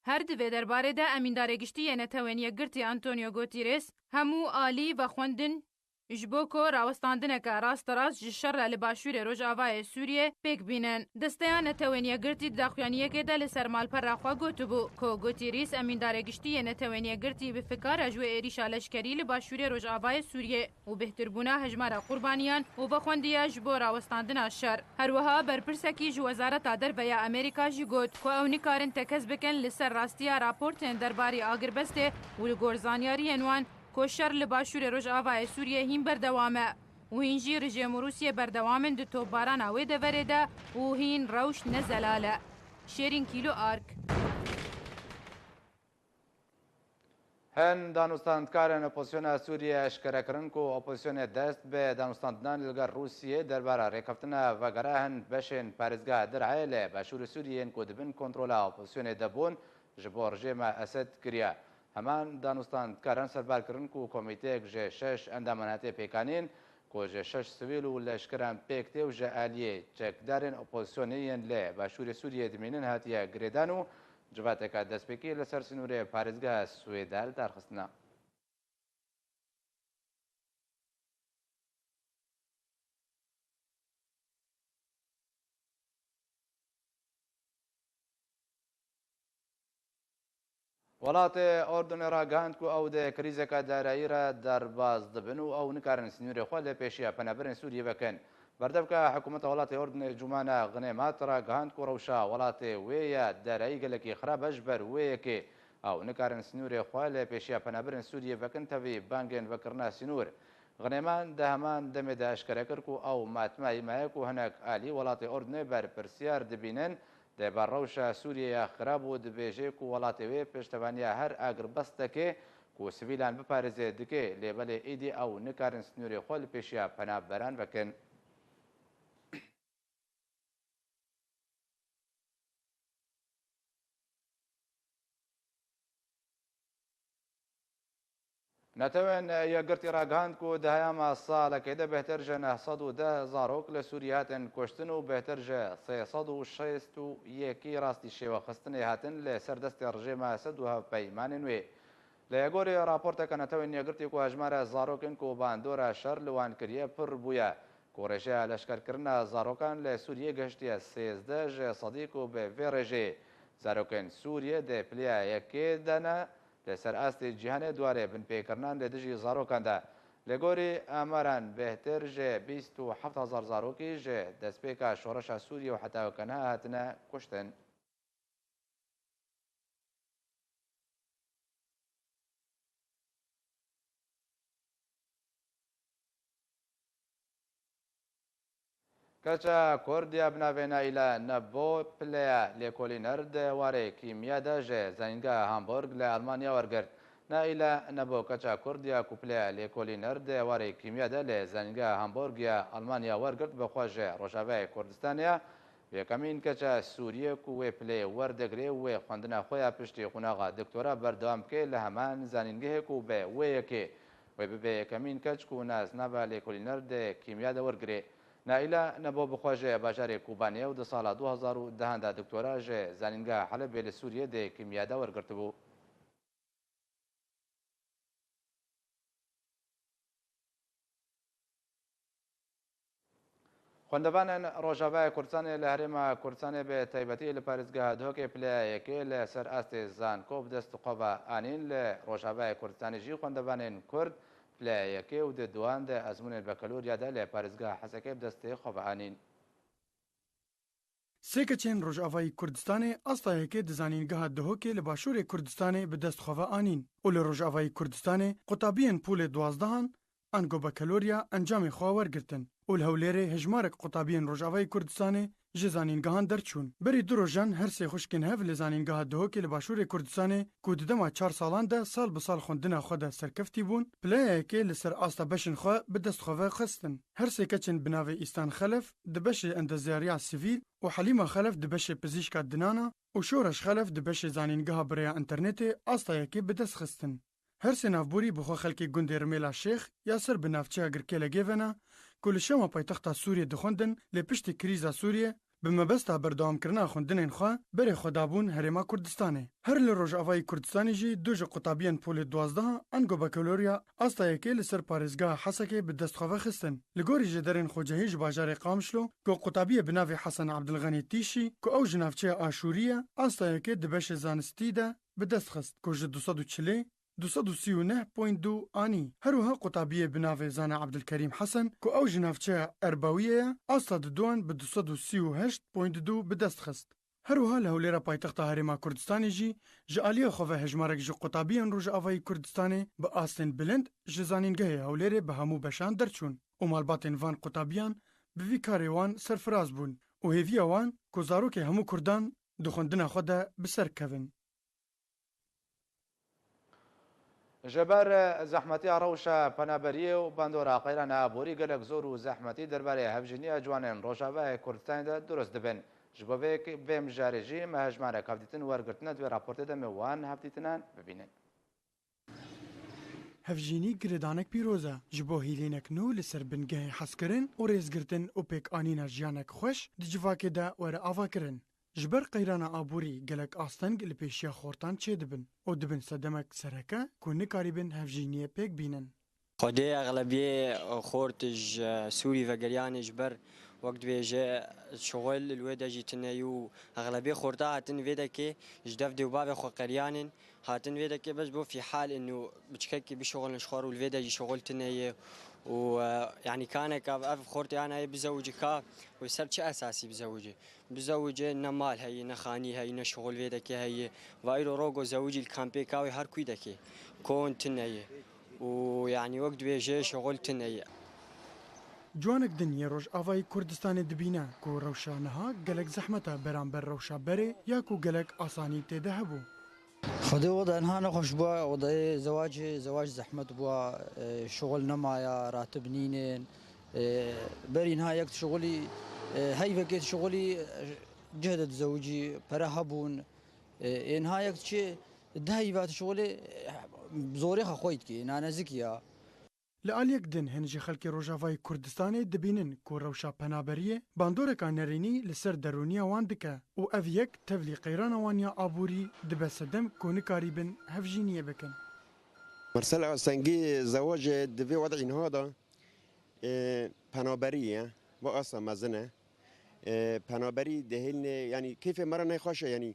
Her di vê derbarê de Emîndarê Giştî yê Netewên Yekgirtî Antonio Guterres hemû alî vexwendin ji bo ku rawestandineke rasterast ji şer re li başûrê rojavayê Sûriyê pêk bînin. Desteya Netewên Yekgirtî di daxuyaniyekê de li ser malpera xwe gotibû ku Guterres, Emîndarê Giştî yê Netewên Yekgirtî, bi fikar e ji wê êrîşa leşkerî li başûrê rojavayê Sûriyê û bêhtirbûna hejmara qurbaniyan û vexwendiya ji bo rawestandina şer. Her wiha berpirsekî ji Wezareta Derve ya Amerîka jî got ku ew nikarin tekez bikin li ser rastiya raportên derbarî agirbestê û li gor zanyariyên wan ku şer li başûrê rojavayê Sûriyê hîn berdewam e û hîn jî rejîm û Rûsiyê berdewam in di topbarana wê deverê de û hîn rewş ne zelal e. Şêrîn Kîlo Ark. Hin danûstandkarên opozisyona Sûriyê eşkere kirin ku opozisyonê dest bi danûstandinan li gel Rûsiyê derbara rêkeftina vegera hin beşên parêzgeha Dir'ê li başûrê Sûriyê yên ku di bin kontrola opozisyonê de bûn, ji bo rejîma Esed kiriye. Heman danûstandkaran serbar kirin ku komîteyek ji şeş endaman hatiye pêkanîn, ku ji şeş sivîl û leşkeran pêk tê û ji aliyê çekdarên opozisyonê yên li başûrê Sûriyê dimînin hatiye girêdan û civateke destpêkî li ser sînorê parêzgeha Swêdê li dar xistine. Welatê Urdunê ragihand ku ew di krîzeke darayî re derbas dibin û ew nikarin sînorê xwe li pêşiya penaberên Sûriyê vekin. Berdevka hikûmeta welatê Urdunê Cumana Xinemat ragihand ku rewşa welatê wê ya darayî gelekî xirab e, ji ber wê yekê ew nikarin sînorê xwe li pêşiya penaberên Sûriyê vekin tevî bangên vekirina sînor. Xinemat di heman demê de eşkere kir ku ew matmayî maye ku hinek alî welatê Urdunê berpirsiyar dibînin, Dê ber rewşa Sûriyê ya xirab û dibêje ku welatê wê pêştevaniya her agirbestekê ku sivîlan biparêze dike, lê belê êdî ew nikarin sînorê xwe li pêşiya penaberan vekin. Netewên Yekgirtî ragihand ku di heyama salekê de bêhtir ji neh sed û deh zarok li Sûriyê hatin kuştin û bêhtir ji sê sed û şêst û yekî rastî şêwexistinê hatin li ser destê rejîma Esed û hevpeymanên wê. Li gorî raporteke Netewên Yekgirtî ku hejmara zarokên ku bandora şer li wan kiriye pir bûye, ku rêjeya leşkerkirina zarokan li Sûriyê gihiştiye sêzdeh ji sedî ku bi vê rêjeyê zarokên Sûriyê di piliya yekê de ne, Li ser astê cîhanê di warê binpêkirinan li dijî zarokan de, li gorî amaran bêhtir ji bîst û heft hezar zarokî ji destpêka şoreşa Sûriyê û heta weke niha hatine kuştin. Keça Kurd ya bi navê Naîla Nebo pileya lêkolîner di warê kîmya de ji Zanîngeha Hamburg li Almanya wergirt. Naîla Nebo keça Kurd ya ku pileya lêkolîner di warê kîmya de li Zanîngeha Hamburg ya Almanya wergirt, bi xwe ji Rojavayê Kurdistanê ye. Yekemîn keça Sûriyê ku wê pileyê werdigirê û wê xwendina xwe ya piştî qonaxa doktora berdewam bike li heman zanîngehê ku bi wê yekê wê bibe yekemîn keç ku nasnava lêkolîner di kîmya de wergirê. Naîla Nebo bi xwe ji bajarê Kobanê ye û di sala du hezar û dehan de doktora ji Zanîngeha Helebê li Sûriyê di kîmya de wergirtibû. Xwendevanên Rojavayê Kurdistanê li Herêma Kurdistanê, bi taybetî li parêzgeha Duhokê, pileya yekê li ser astê zanko bi dest xwe ve anîn. Li Rojavayê Kurdistanê jî xwendevanên Kurd pileya yekê û di duan de ezmûnên bekalorya de li parêzgeha Hesekê bi destê xwe ve anîn. Sê keçên Rojavayî Kurdistanê asta yekê di Zanîngeha Duhokê li Başûrê Kurdistanê bi dest xwe ve anîn û li Rojavayî Kurdistanê qutabiyên polê duwazdehan, ango bekalorya, encamê xwe wergirtin û li Hewlêrê hejmarek qutabiyên Rojavayî Kurdistanê ji zanîngehan derçûn. Berî du rojan her sê xwişkên hev li Zanîngeha Duhokê li Başûrê Kurdistanê ku di dema çar salan de sal bi sal xwendina xwe de serkeftî bûn, pileya yekê li ser asta beşên xwe bi dest xwe ve xistin. Her sê keçên bi navê Îstan Xelef di beşê endezyariya sivîl û Helîma Xelef di beşê pizîşka dinana û Şoreş Xelef di beşê zanîngeha bi rêya înternetê asta yekê bi dest xistin. Her sê navborî bi xwe xelkê gundê Rimêla Şêx ya ser bi navçeya Girkêlegê ve ne ku li Şama paytexta Sûriyê dixwendin, lê piştî krîza Sûriyê bi mebesta berdewamkirina xwendinên xwe berê xwe dabûn Herêma Kurdistanê. Her li Rojavayî Kurdistanê jî du ji qutabiyên polê duwazdeh ango bekalorya asta yekê li ser parêzgeha Hesekê bi dest xwe ve xistin. Li gorî jêderên xwecehî ji bajarê Qamişlo ku qutabiyê bi navê Hesen Abdilxenî Tîşî ku ew ji navçeya Aşûrî ye, asta yekê di beşê zanistî de bi dest xist ku ji du sed û çilê du sed û sî û neh point du anî. Her wiha qutabiyê bi navê Zana Abdulkerîm Hesen ku ew ji navçeya Erbawiyê ye, asta di duan bi du sed û sî û heşt point du bi dest xist. Her wiha li Hewlêra paytexta Herêma Kurdistanê jî ji aliyê xwe ve hejmarek ji qutabiyên Rojavayî Kurdistanê bi astên bilind ji Zanîngehê Hewlêrê bi hemû beşan derçûn û malbatên van qutabiyan bi vî karê wan serfiraz bûn û hêviya wan ku zarokê hemû Kurdan di xwendina xwe de bi ser kevin. Ji ber zehmetiya rewşa penaberiyê û bandora qeyrana aborî gelek zor û zehmetî derbarê hevjîniya ciwanên Rojavayê Kurdistanê de dirust dibin. Ji bo vê, vê mijarê jî me hejmarek hevdîtin wergirtine, di vê raportê de me wan hevdîtinan bibînin. Hevjînî girêdanek pîroz e ji bo hîlînek nû li ser bingehê hezkirin û rêzgirtin û pêkanîna jiyanek xweş di civakê de were avakirin. Ji ber qeyrana aborî gelek asteng li pêşiya xortan çêdibin û dibin sedemek sereke ku nikarîbin hevjîniyê pêk bînin. Xwedê exlebiyê xort ji Sûrî vegeriyane ji ber wek dibêje şixul li wê de jî tune ye û exlebiyê xorta hatin vê dekê ji dev dê û bavê xwe qeriyanên hatin vê dekê bes bo fîhal in û biçikekî bişixulin ji xwe re û li vê de jî şixul tune ye û, e, yanî kanek ev, ev xortê ana yê bizewicî ka wê ser çi esasî bizewicî? Bizewicê ne mal heyî, ne xanî heyî, ne şixul vê dekê heyî. Va îro rogo zewicî li kampê ka wê her kûy dekê. Kon tune ye. Û yanî wek dibêje şixul tune ye. Ciwanek din yê Rojavayî Kurdistanê dibîne ku rewşa niha gelek zehmet e beramber rewşa berê ya ku gelek asanî tê de hebû. Xwedê weda niha nexweş bû, wedayê zewacê, zewac zehmet bû, e, şixul nemaya, ratib nînên. E, berî niha yek şixulî, e, heyvekê şixulî, e, cih de dizewicî, pere hebûn. E, ê niha yek çi di heyva şixulê, e, zorê xwe xwey dikê, nanezikî ya. Li aliyek din hin ji xelkê Rojavayê Kurdistanê dibînin ku rewşa penaberiyê bandoreka nerînî li ser derûniya wan dike û ev yek tevlî qeyrana wan ya aborî dibe sedem ku nikarîbin hevjîniyê bikin. Mersel astengî zewacê di vê wed'î niha de, e, penaberî ye, bi asta mezin e. E, penaberî dihêlnê, yanî keyfê me re nexweş e, yanî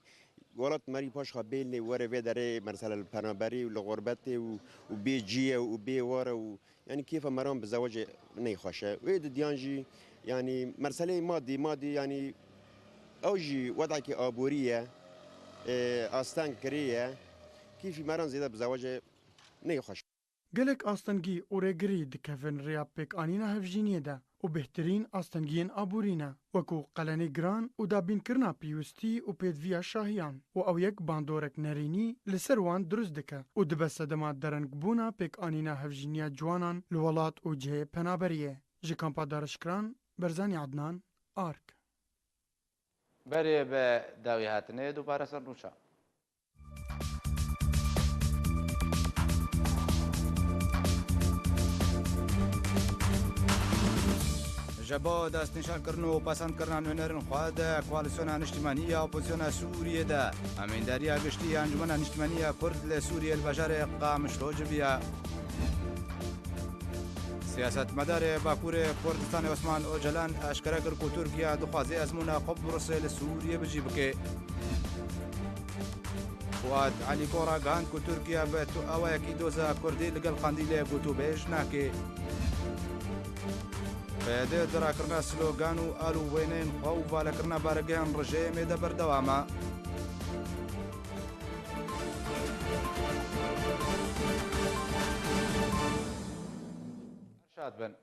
welat me rî paş xwe bêlnê were vê derê, mesela li penaberî û li xurbetê û, û bê cî ye û bê war e û, yanî keyfa me re bi zewacê nexweş e. Wê di diyan jî, yanî merseleyê madî, madî, yanî ew jî wedekî aborî ye, e, asteng kirî ye. Keyfî me re zêde bi zewacê nexweş e. Gelek astengî û rêgirî dikevin rêya pêkanîna hevjîniyê de û bêhtirîn astengiyên aborî ne, wekû qelenê giran û dabînkirina pêwistî û pêdiviya şahiyan û ew yek bandorek nerînî li ser wan dirust dike û dibe sedema derengbûna pêkanîna hevjîniya ciwanan li welat û cihê penaberiyê. Ji kampa darişkiran Berzanî Adnan, Ark. Berê bi dawî hatinê dubare ser nûça. Ji bo destnîşankirin û pesendkirina nûnerên xwe di Koalîsyona Niştimanî ya Opozisyona Sûriyê de, Emîndariya Giştî ya Encûmena Niştimanî ya Kurd li Sûriyê li bajarê Qamişlo civiya. Siyasetmedarê Bakurê Kurdistanê Osman Ocalan eşkere kir ku Tirkiye dixwaze ezmûna Qubrusê li Sûriyê bi cî bike. Fuat Elîko ragihand ku Tirkiye bi tu awayekî doza Kurdî li gel Qandîlê gotûbêj nake. P Y D di rakirina slogan û al û wêneyên xwe û valekirina baregehên rejîmê de berdewam e. Şad bin.